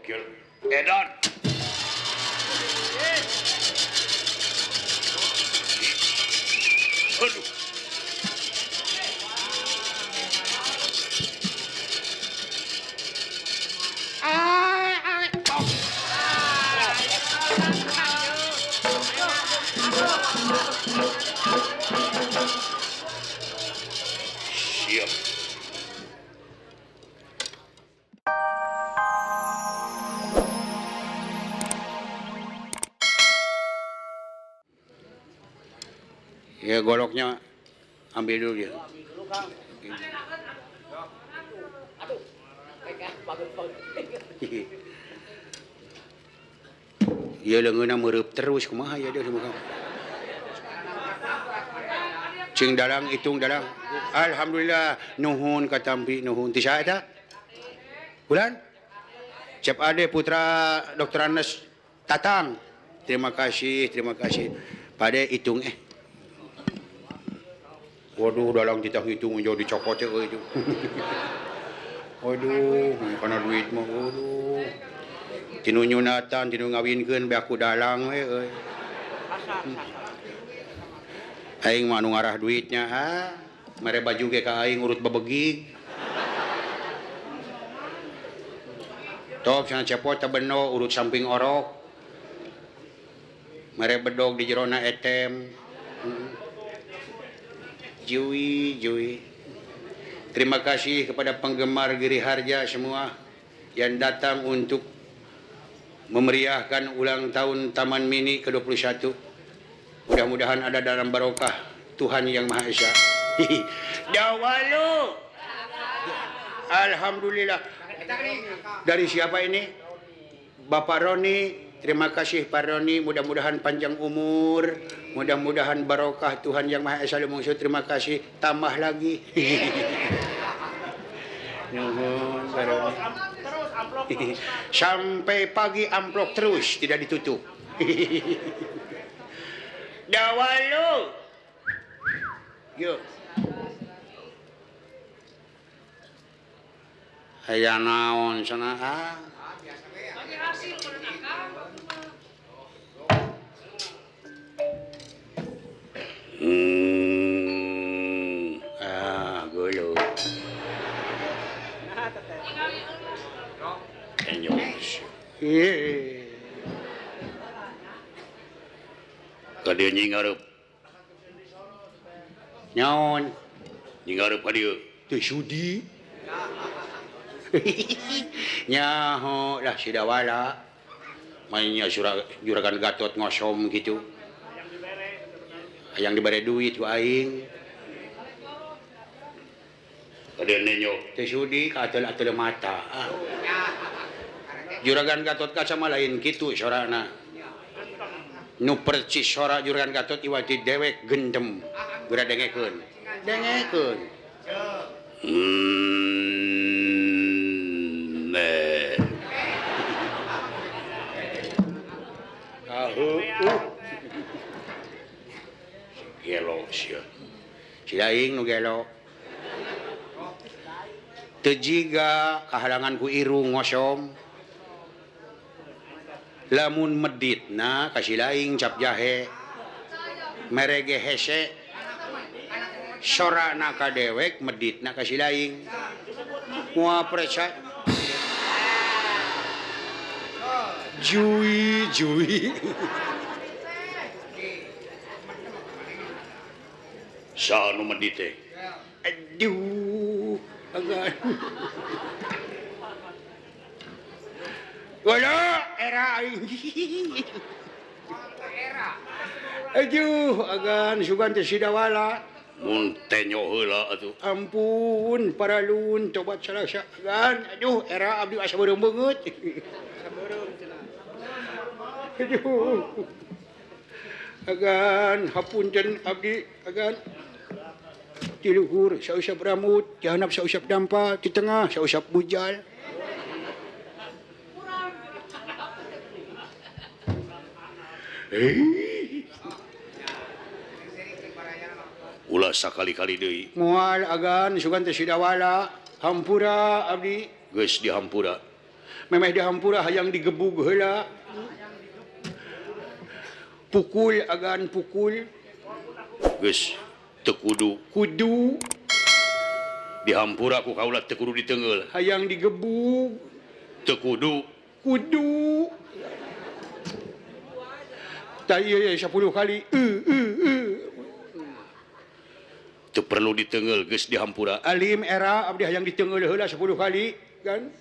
Gokil. Edan. Aduh. Siap. Ya goloknya ambil dulu dia. Ya leungeunna meureub terus kumaha ya dia muka. Cing dalang hitung dalang. Alhamdulillah nuhun katampi nuhun ti saha eta? Bulan? Cep Ade putra Dr. Anes Tatang. Terima kasih, terima kasih. Pade hitung Waduh, dalang kita hitung jauh dicokot ya itu. Waduh, kana duit mah waduh. Tinu nyunatan, tinu ngawinkeun be aku dalang we euy. Aing mah anu ngarah duitnya ha. Mere baju ge ka aing urut bebegig. Top cenah cepot teh beno urut samping orok. Mere bedog di jerona etem. Jui, jui. Terima kasih kepada penggemar Giri Harja semua yang datang untuk memeriahkan ulang tahun Taman Mini ke-21. Mudah-mudahan ada dalam barokah Tuhan Yang Maha Esa. Dawalu. Alhamdulillah. Dari siapa ini? Bapak Roni. Terima kasih Pak Roni, mudah-mudahan panjang umur, mudah-mudahan barokah Tuhan Yang Maha Esa Lumungsu. Terima kasih, tambah lagi. Nuhun Pak Roni. Sampai pagi amplop terus, tidak ditutup. Dawalu. Yuk. Aya naon cenah ah. Ah, golo. Enyos. Ka dieu nyingareup. Naon? Nyingareup ka dieu. Teu sudi. Nyaho lah si Dawala. Mainnya juragan Gatot ngosom gitu. Hayang dibere duit ku aing. Ka dieu nenyo. Teu sudi ka ateul-ateul mata. Ah. Juragan Gatot kaca mah lain kitu sorana. Nu percis sora Juragan Gatot iwati dewek gendem. Geura dengekeun. Dengekeun. Gelo sia. Si aing nu gelo. Teu jiga kahalangan ku irung ngosom. Lamun meditna ka si laing cap jahe. Merege hese. Sorana ka dewek meditna ka si laing. Moal percaya. Jui jui. Saha nu medit teh? Aduh, agan. Wala era aing. Aduh, agan sugan teh sidawala. Mun tenyo heula atuh. Ampun, paralun tobat salasa agan. Aduh, era abdi asa beureum beungeut. Aduh. Agan hapunten abdi agan. Di luhur sausap rambut, di handap sausap dampa, di tengah sausap bujal. Ulah sakali-kali deui. Moal agan sugan teh sidawala, hampura abdi. Geus dihampura. Memeh dihampura hayang digebug heula. Pukul agan pukul. Geus teu kudu. Kudu. Dihampura ku kaula teu kudu diteungeul. Hayang digebug. Teu kudu. Kudu. Tah ieu 10 kali. Teu perlu diteungeul geus dihampura. Alim era abdi hayang diteungeul heula 10 kali kan.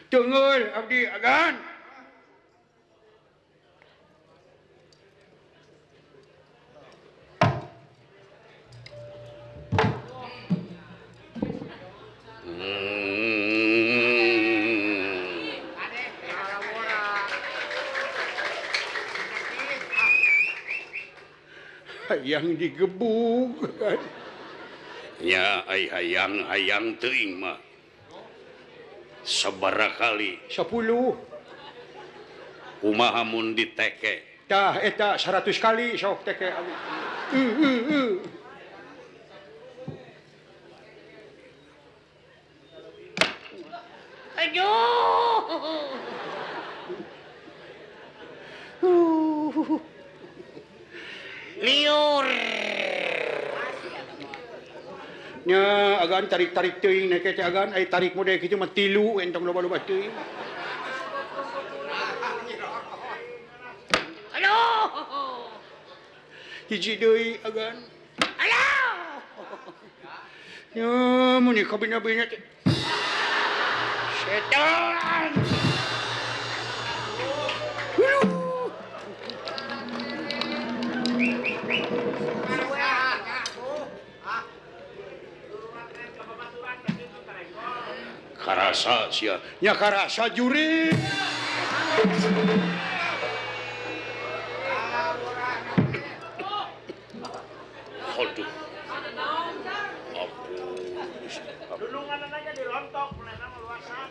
Teungeul abdi agan. Hayang digebug kan. Nya ai hayang hayang teuing mah. Sabaraha kali? 10. Kumaha mun diteke? Tah eta 100 kali sok teke. Aduh. Liur. Nya agan tarik-tarik teuing na teh agan ai tarik model kitu mah tilu entong loba-loba teuing. Aduh. Hiji deui agan. Aduh. Nya mun kabina-bina teh. Setan. Karasa sia. Nya karasa juri. Aduh. Ampun. Dulungan aja dilontok, mulai nama luasan.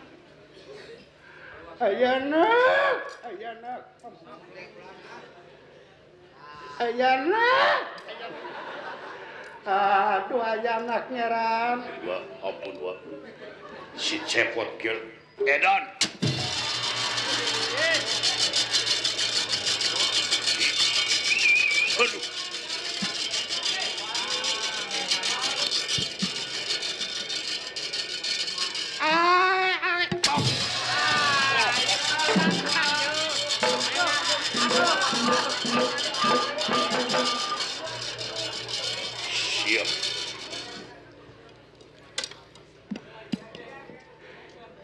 Ayana, ayana. Ayana. Aduh ayana ngeran. Wah, ampun wah. Si cepot kieu edan. Aduh. Siap.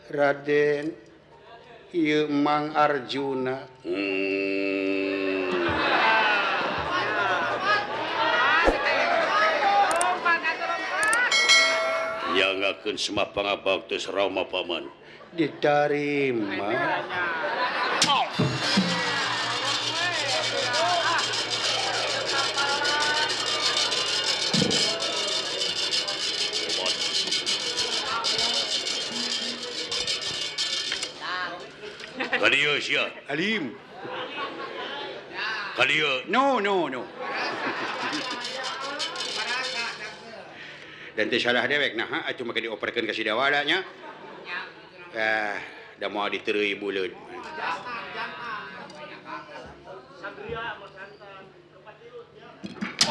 Raden ieu Mang Arjuna. Yangakeun semah pangabaktos Rama paman. Ditarima. Kadieu sia. Alim. Kadieu. No, no, no. Dan teu salah dewek nah atuh make dioperkeun ka Sidawala nya. Ah, da moal diteureuy buleud.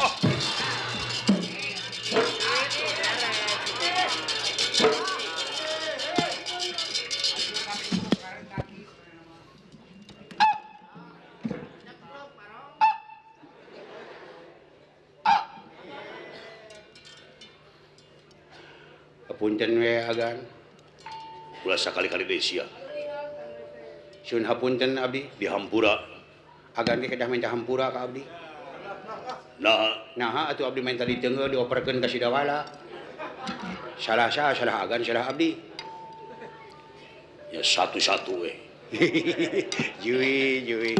Oh. Punten we agan. Ulah sakali-kali deui sia. Sun hapunten abdi dihampura. Agan ge kedah minta hampura ka abdi. Naha, naha atuh abdi minta diteungeul dioperkeun ka Sidawala. Salah saha, salah agan, salah abdi. Ya satu-satu we. Jui, jui.